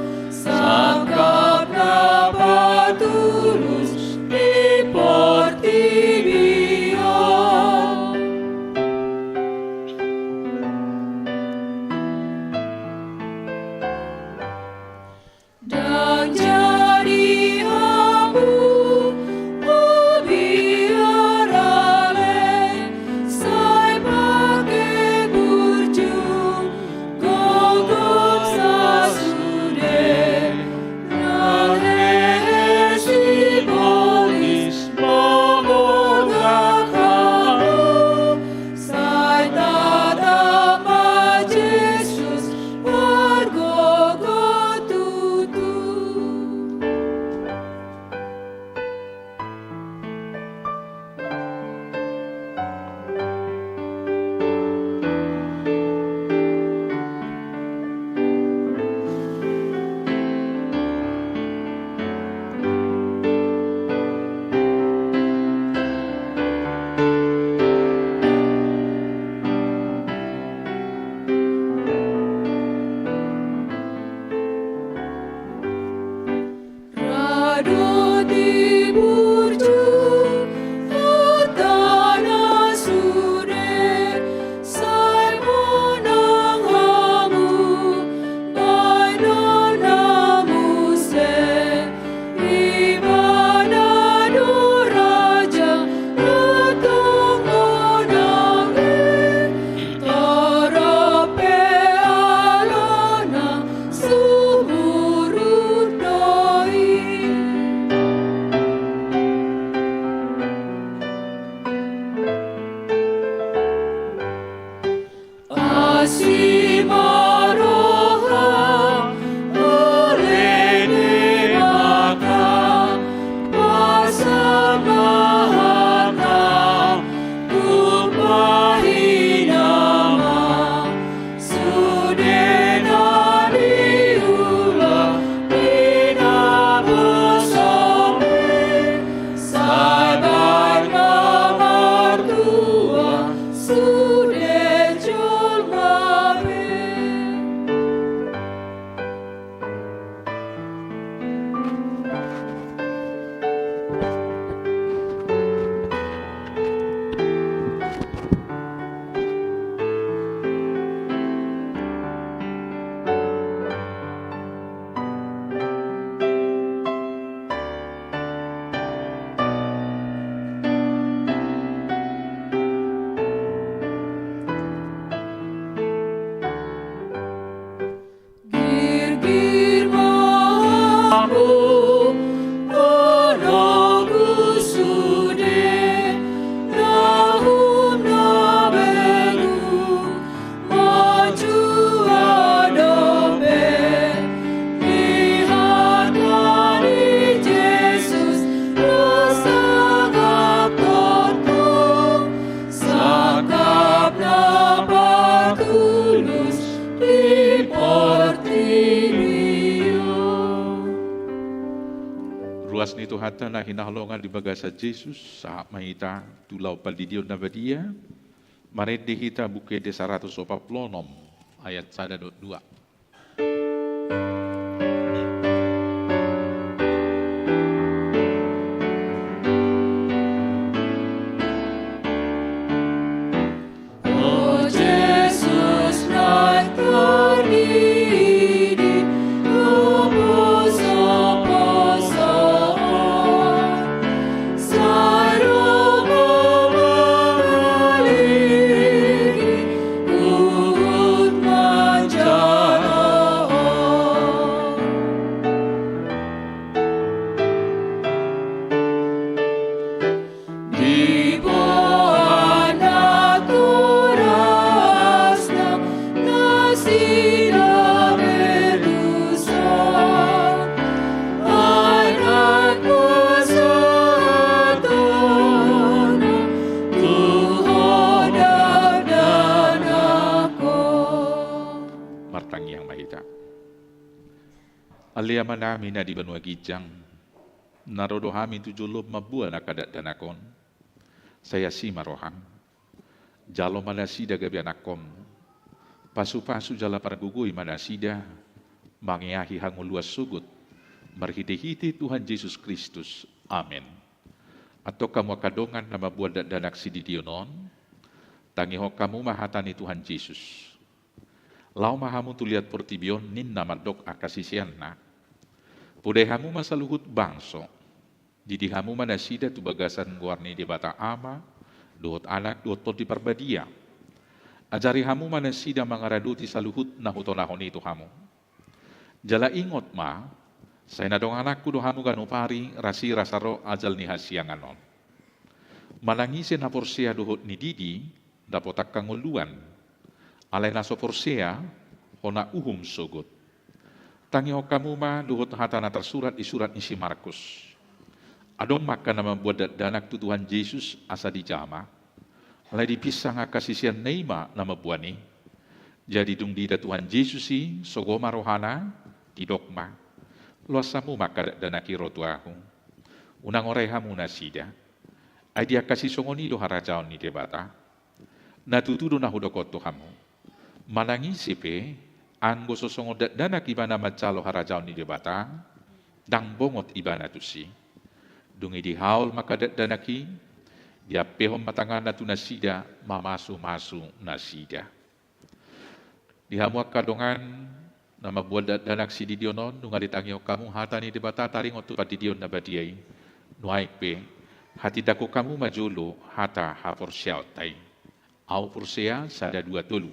Ni Tuhanta na hinaholongan di bagasan Jesus, sahat ma hita tu laho pandidion na badia, marende hita Buku Ende saratus opat pulu onom, ayat sada dohot dua. O Jesus, naeng tardidi tu posoposoan, sai do Ho mangalehon huhut manjalo Ho. Diboan natoras-Na nasida berdosa, anak pasahaton-Na tu Ho dakdanak on. Martangiang ma hita. Ale Amanami na di banua ginjang, na ro do hami tu jolom mamboan angka dakdanak on. Sai asi ma roham. Jalo ma nasida gabe anakkom. Pasupasu jala pargogoi ma nasida mangeahi hangoluan sogot, marhitehite Tuhan Jesus Kristus. Amen. Antong hamu angka dongan na mamboan dakdanak sididion on, tangihon hamu ma hata ni Tuhan Jesus. Laho ma hamu tu liat portibi on, ninna mandok angka siseanna. Podai hamu ma saluhut bangso. Didi hamu ma nasida tu bagasan goar ni Debata Ama, dohot Anak, dohot Tondi Parbadia. Ajari hamu ma nasida mangaradoti saluhut na hutonahon i tu hamu. Jala ingot ma, sai na dongananku do hamu ganup ari, rasirasa ro ajal ni hasiangan on. Manang ise na porsea dohot nididi, dapot angka ngoluan. Alai na so porsea, hona uhum sogot. Tangihon hamu ma dohot hata na tarsurat di surat ni si Markus. Adong ma angka na mamboan dakdanak tu Tuhan Jesus asa dijama. Alai dipinsang angka siseanna i ma na mamboan i. Jadi dung diida Tuhan Jesus i, sogo ma rohana, didok ma: Loas hamu ma angka dakdanak i ro tu ahu. Unang orai hamu nasida. Ai di angka sisongon i do harajaon ni Debata. Na tutu do na hudok on tu hamu. Manang ise pe, anggo so songon dakdanak ibana manjalo harajaon ni Debata, ndang bongot ibana tusi. Dung i dihaol ma angka dakdanak i, diampehon ma tanganna tu nasida, mamasumasu nasida. Di hamu angka dongan na mamboan dakdanak sididion on, nunga ditangihon hamu hata ni Debata taringot tu pandidion na badia i. Nuaeng pe, hatindangkon hamu ma jolo hata haporseaonta i. Ahu porsea, sada, dua, tolu.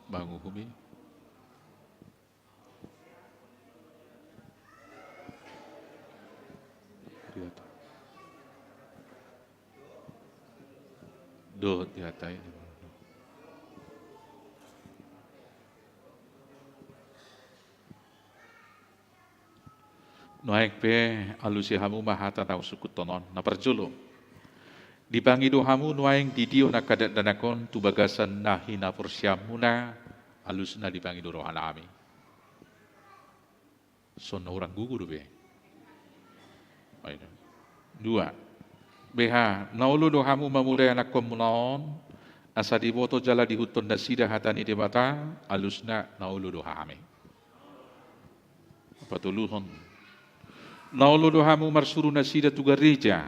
Manguhumi. Dohot dihatai. Nuaeng pe alusi hamu ma hata na husungkunhon on. Na parjolo, dipangido hamu nuaeng didion angka dakdanak on tu bagasan na hinaporseaonmuna, alusna dipangido rohanami. Songon na hurang gogo dope. Dua. Beha, na olo do hamu mamulai anakkonmuna on, asa diboto jala diihuthon nasida hata ni Debata, alusna na olo do hami. Patoluhon. Na olo do hamu marsuru nasida tu gareja,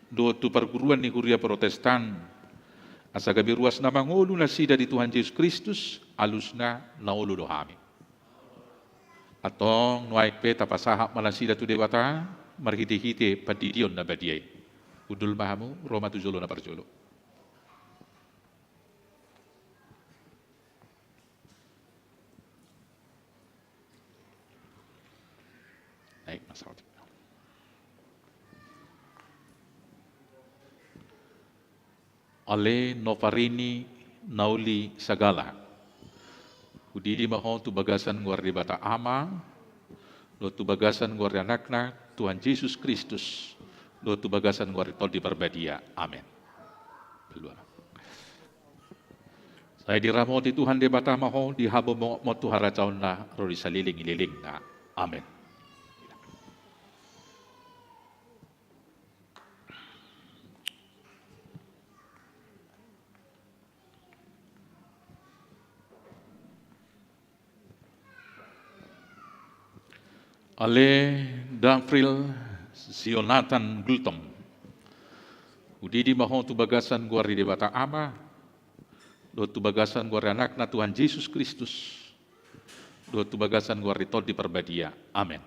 dohot tu parguruan ni huria Protestan, asa gabe ruas na mangolu nasida di Tuhan Jesus Kristus, alusna na olo do hami. Antong nuaeng pe tapasahat ma nasida tu Debata, marhitehite pandidion na badia i. Hundul ma hamu, ro ma tu jolo na parjolo. Ale Novarini Nauli Sagala, hudidi ma ho tu bagasan goar ni Debata Ama, dohot tu bagasan goar ni Anakna Tuhan Jesus Kristus, dohot tu bagasan goar ni Tondi Parbadia. Amen. Palua. Sai diramoti Tuhan Debata ma ho di habongbongon tu harajaonna ro di saleleng ni lelengna. Amen. Ale Dafril Sionatan Gultom, hudidi ma ho tu bagasan goar ni Debata Ama, dohot tu bagasan goar ni Anakna Tuhan Jesus Kristus, dohot tu bagasan goar ni Tondi Parbadia. Amen.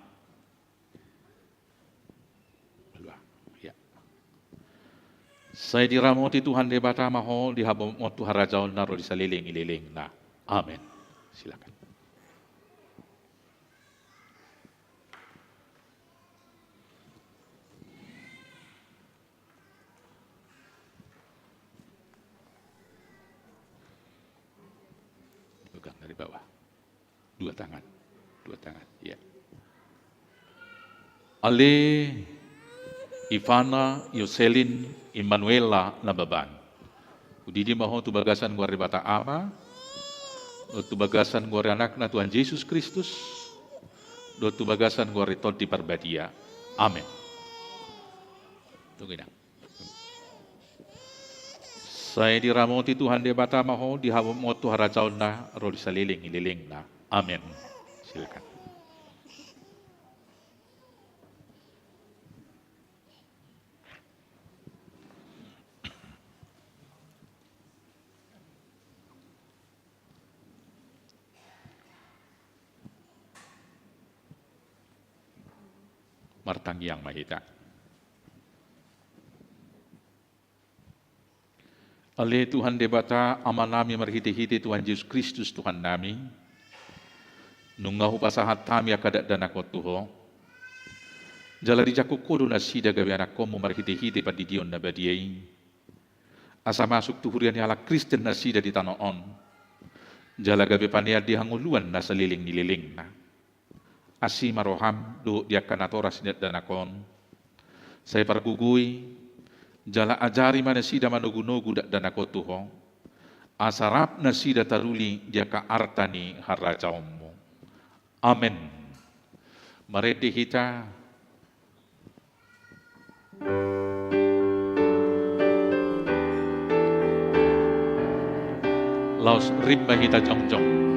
Dua. Ya. Sai diramoti Tuhan Debata ma ho di habongbongon tu harajaonna ro di saleleng ni lelengna. Amen. Silakan. Pegang dari bawah. Dua tangan. Dua tangan. Ya. Ale Ivana Yoselin Immanuela Nababan, hudidi ma ho tu bagasan goar ni Debata Ama, dohot tu bagasan goar ni Anakna Tuhan Jesus Kristus, dohot tu bagasan goar ni Tondi Parbadia. Amen. Tunggu, Inang. Sai diramoti Tuhan Debata ma ho di habongbongon tu harajaonna ro di saleleng ni lelengna. Amen. Silakan. Martangiang ma hita. Ale Tuhan Debata, Amanami marhitehite Tuhan Jesus Kristus Tuhannami, nunga hupasahat hami angka dakdanakon tu Ho, jala dijangkon Ho do nasida gabe anakkonmu marhitehite pandidion na badia i, asa masuk tu huria ni halak Kristen nasida di tano on, jala gabe panean di hangoluan na saleleng ni lelengna. Asi ma roham dohot di angka natoras ni dakdanak on. Sai pargogoi, jala ajari ma nasida manogunogu dakdanak on tu Ho, asa rap nasida taruli di angka arta ni harajaonmu. Amen. Marende hita. Laos rap ma hita jongjong.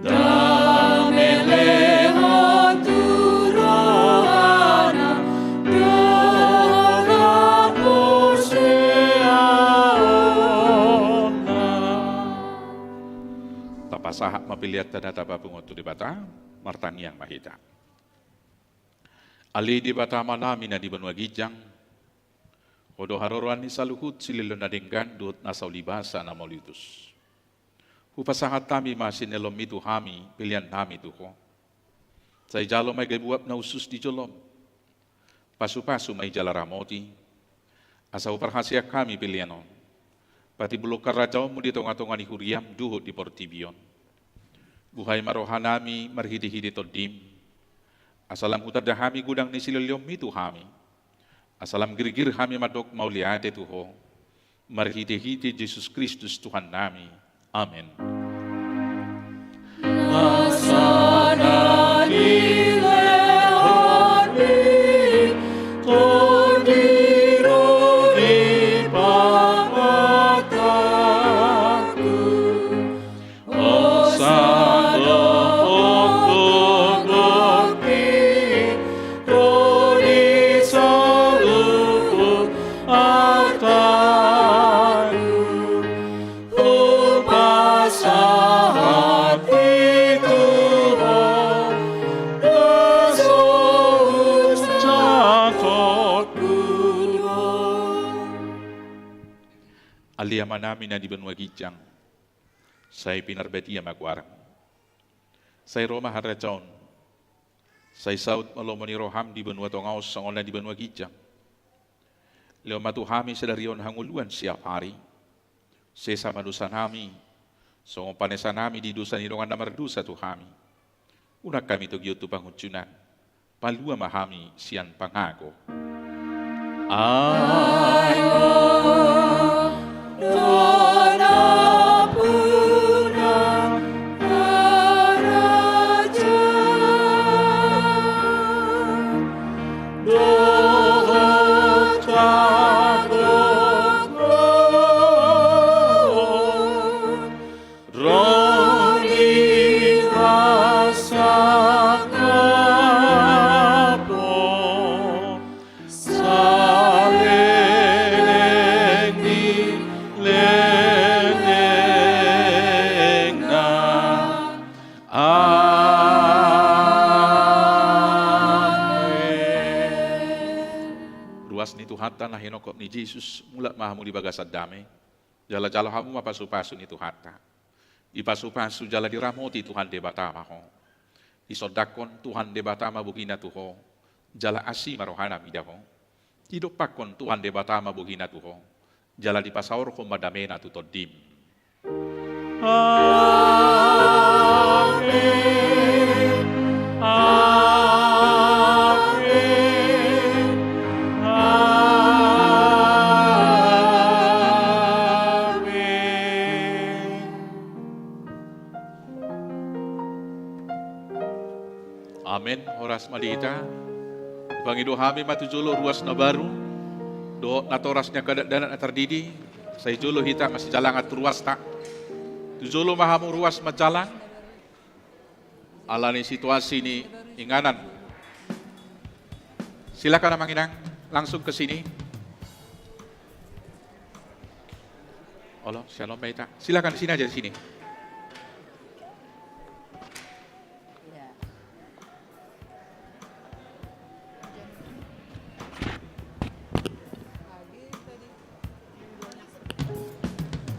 Dame lehon tu rohana, dohot haporseaonna. Tapasahat ma peleanta na tapapungu tu Debata, martangiang ma hita. Ale Debata Amanami na di banua ginjang, Ho do haroroan ni saluhut silehon na denggan dohot na saulibasa na mauliutus. Hupasahat hami ma sinelengmi tu hami peleannami tu Ho. Sai jalo ma i gabe uap na hushus di jolom. Pasupasu ma i jala ramoti, asa huparhaseang hami pelean on patimbulhon harajaonmu di tongatonga ni huriam dohot di portibi on. Buhai ma rohanami marhitehite Tondim, asa lam hutanda hami godang ni silehonlehonmi tu hami, asa lam girgir hami mandok mauliate tu Ho, marhitehite Jesus Kristus Tuhannami. Amen. Nasa na nilehonmi, Tondi do i pamatangku. Hosanna, hosanna, Ale Amanami na di banua ginjang, sai pinarbadia ma goarMu. Sai ro ma harajaonMu. Sai saut ma lomo ni rohaM di banua tonga on songon na di banua ginjang. Lehon ma tu hami sadari on hangoluan siapari. Sesa ma dosanami, songon panesanami di dosa ni dongan na mardosa tu hami. Unang hami togihon tu pangunjunan, palua ma hami sian pangago. Ai Ho do nampuna karajaan dohot hagogoon, ro di hasangapon saleleng ni lelengna. Amen. Ruas ni Tuhanta na hinongkop ni Jesus, mulak ma hamu di bagasan dame. Jala jalo hamu ma pasupasu ni Tuhanta. Dipasupasu jala diramoti Tuhan Debata ma ho. Disondangkon Tuhan Debata ma bogina tu ho, jala asi ma rohana mida ho. Didompakkon Tuhan Debata ma bogina tu ho, jala dipasaorhon ma damena tu tondim. Amen. Amen. Amen. Amen. Horas ma di hita. Pangido hami ma tu jolo ruas na baru dohot natoras ni angka dakdanak na tardidi. Sai jolo hita masijalangan tu ruasta. Tu jolo ma hamu ruas manjalang. Ala ni situasi ni inganan. Silakan Amang Inang, langsung ke sini. Olo, shalom ma hita. Silakan, sini aja, sini.